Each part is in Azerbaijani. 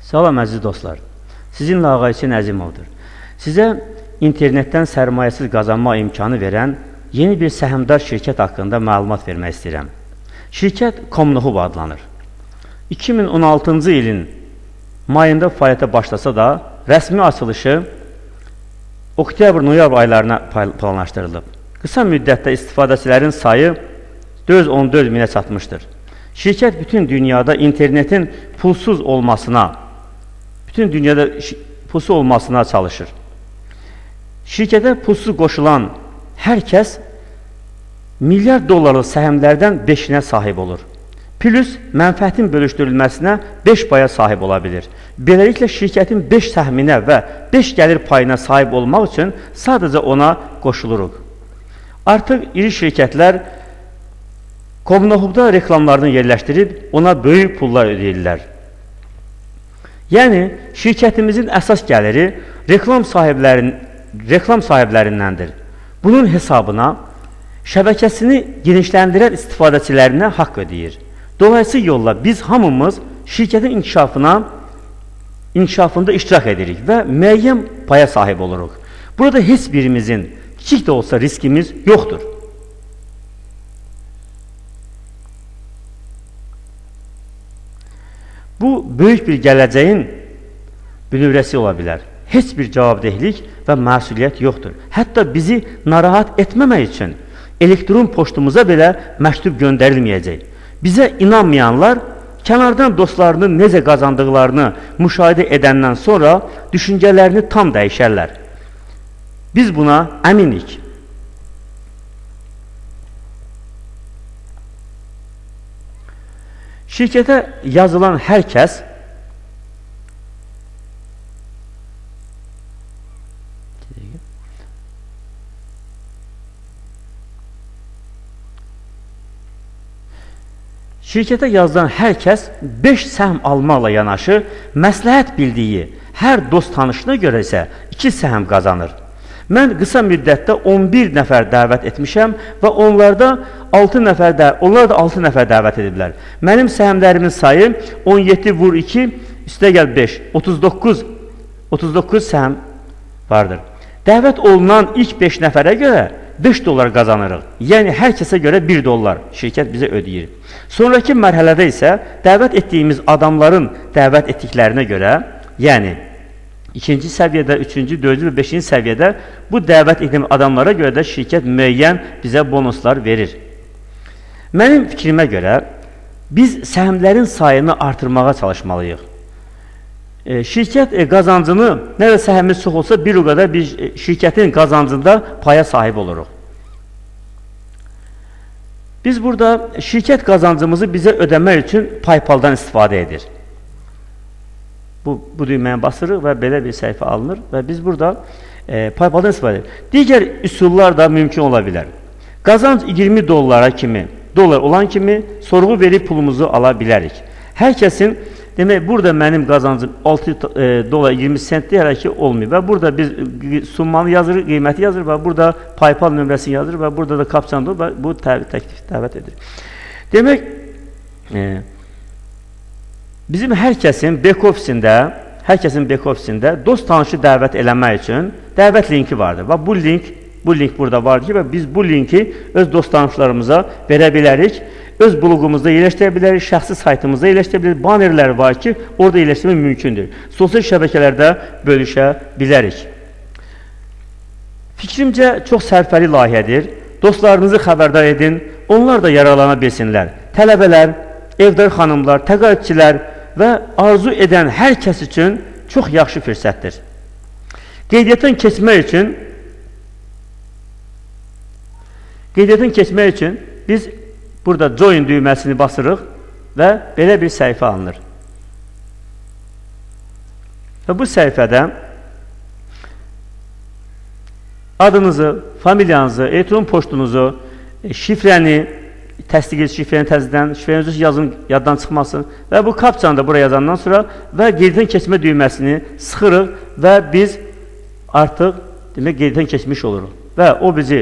Salam əziz dostlar. Sizinlə Ağa Hüseyn Əzimovdur. Sizə internetdən sərmayəsiz qazanma imkanı verən yeni bir səhmdar şirkət haqqında məlumat vermək istəyirəm. Şirkət Komnohub adlanır. 2016-cı ilin mayında fəaliyyətə başlasa da, rəsmi açılışı oktyabr-noyabr aylarına planlaşdırılıb. Qısa müddətdə istifadəçilərin sayı 414 minə çatmışdır. Şirkət bütün dünyada internetin pulsuz olmasına, bütün dünyada pulsuz olmasına çalışır. Şirkətə pulsuz qoşulan hər kəs milyard dollarlıq səhmlərdən 5-inə sahib olur. Plus, mənfəətin bölüşdürülməsinə 5 paya sahib ola bilir. Beləliklə, şirkətin 5 səhminə və 5 gəlir payına sahib olmaq üçün sadəcə ona qoşuluruq. Artıq iri şirkətlər Komnohubda reklamlarını yerləşdirib ona böyük pullar ödəyirlər. Yəni, şirkətimizin əsas gəliri reklam sahiblərindəndir. Bunun hesabına şəbəkəsini genişləndirən istifadəçilərinə haqq ödəyir. Dolayısıyla yolla biz hamımız şirkətin inkişafında iştirak edirik və müəyyən paya sahib oluruq. Burada heç birimizin kiçik də olsa riskimiz yoxdur. Bu, böyük bir gələcəyin bünövrəsi ola bilər. Heç bir cavabdehlik və məsuliyyət yoxdur. Hətta bizi narahat etməmək üçün elektron poçtumuza belə məktub göndərilməyəcək. Bizə inanmayanlar kənardan dostlarının necə qazandıqlarını müşahidə edəndən sonra düşüncələrini tam dəyişərlər. Biz buna əminik. Şirkətə yazılan hər kəs 5 səhm almaqla yanaşı, məsləhət bildiyi hər dost tanışına görə isə 2 səhm qazanır. Mən qısa müddətdə 11 nəfər dəvət etmişəm və onlar da 6 nəfər dəvət ediblər. Mənim səhmlərimin sayı 17 vur 2, üstə gəl 5, 39 səhm vardır. Dəvət olunan ilk 5 nəfərə görə 5 dollar qazanırıq. Yəni, hər kəsə görə 1 dollar şirkət bizə ödəyir. Sonraki mərhələdə isə dəvət etdiyimiz adamların dəvət etdiklərinə görə, yəni ikinci səviyyədə, üçüncü, dördüncü və beşinci səviyyədə bu dəvət etdiyimiz adamlara görə də şirkət müəyyən bizə bonuslar verir. Mənim fikrimə görə biz səhmlərin sayını artırmağa çalışmalıyıq. Şirkət qazancını, nə də səhmimiz çox olsa bir o qədər biz şirkətin qazancında paya sahib oluruq. Biz burada şirkət qazancımızı bizə ödəmək üçün PayPal-dan istifadə edir. Bu düyməyə basırıq və belə bir səhifə alınır və biz burada PayPal-dan istifadə edirik. Digər üsullar da mümkün ola bilər. Qazanc 20 dollara kimi, dollar olan kimi sorğu verib pulumuzu ala bilərik. Hər kəsin, demək, burada mənim qazancım 6 dolar 20 sentdir, hələ ki olmuyor. Və burada biz summanı yazırıq, qiyməti yazırıq və burada PayPal nömrəsini yazırıq və burada da kapçandır və bu təklif dəvət edir. Demək, bizim hər kəsin back-ofisində dost tanışı dəvət eləmək üçün dəvət linki vardır. Və bu link burada vardır ki, və biz bu linki öz dost tanışlarımıza verə bilərik. Öz bloqumuzda yerləşdirə bilərik, şəxsi saytımızda yerləşdirə bilərik. Banerlər var ki, orada yerləşdirmək mümkündür. Sosial şəbəkələrdə bölüşə bilərik. Fikrimcə, çox sərfəli layihədir. Dostlarınızı xəbərdar edin, onlar da yararlana bilsinlər. Tələbələr, evdar xanımlar, təqaüdçülər və arzu edən hər kəs üçün çox yaxşı fürsətdir. Qeydiyyatdan keçmək üçün biz burada join düyməsini basırıq və belə bir səhifə alınır. Və bu səhifədə adınızı, familiyanızı, elektron poçtunuzu, şifrəni, təsdiq edici şifrəni təzədən, şifrəni yazın, yaddan çıxmasın və bu kapçanı da buraya yazandan sonra və qeydiyyatdan keçmə düyməsini sıxırıq və biz artıq demək, qeydiyyatdan keçmiş oluruq. Və o bizi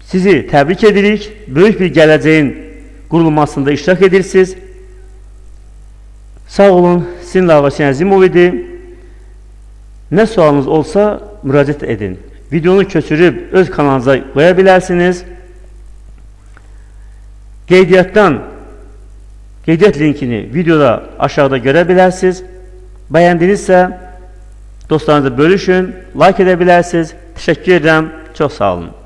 sizi təbrik edirik. Böyük bir gələcəyin qurulmasında iştirak edirsiniz. Sağ olun, sizinlə Ağasin Əzimov idi. Nə sualınız olsa müraciət edin. Videonu köçürüb öz kanalınıza qoya bilərsiniz. Qeydiyyat linkini videoda aşağıda görə bilərsiniz. Bəyəndinizsə dostlarınızla bölüşün, like edə bilərsiniz. Təşəkkür edirəm. Çox sağ olun.